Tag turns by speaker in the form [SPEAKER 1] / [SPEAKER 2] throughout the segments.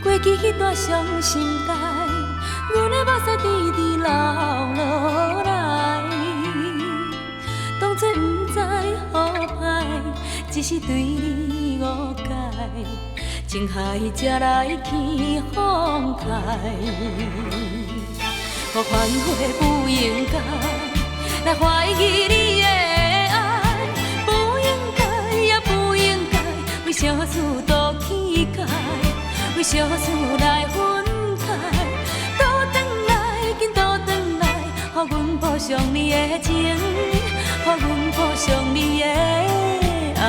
[SPEAKER 1] 过去彼段伤心代，阮的目屎甜甜流落來，當作毋知好歹，只是對你誤解，情海才來起風開。我反悔不應該來懷疑你的愛，不應該也不應該為小事都起開，為小事來分開。倒轉來，緊倒轉來，予阮補償你的情，予阮補償你的愛。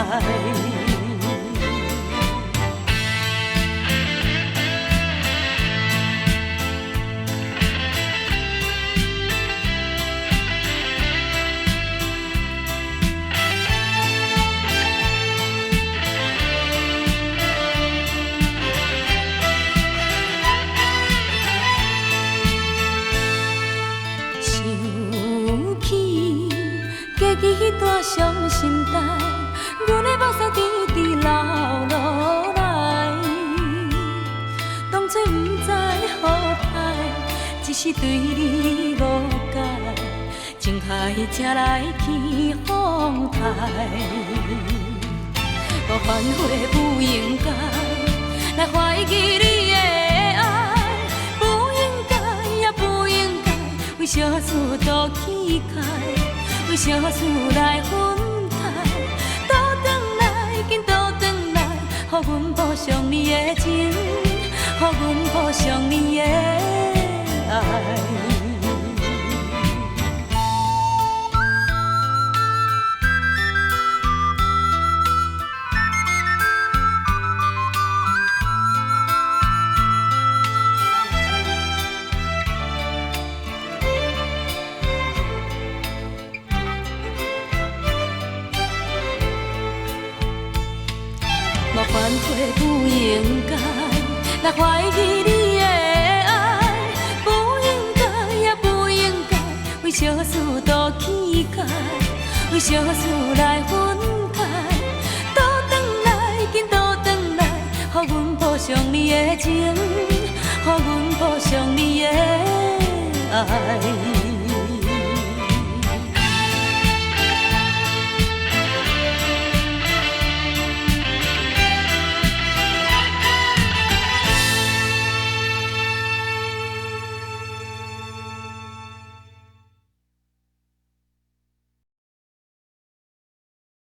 [SPEAKER 1] 過去彼段傷心代，阮的目屎甜甜流落來，當作毋知好歹，只是對你誤解，情海才來起風台。我反悔不應該來懷疑你的愛，不應該也不應該為小事都起開。為小事來分開，倒轉來，緊倒轉來，予阮補償你的情，予阮補償你的愛。我反悔不應該來懷疑你的愛，不應該也不應該為小事都起開，為小事來分開。倒轉來，緊倒轉來，予阮補償你的情，予阮補償你的愛。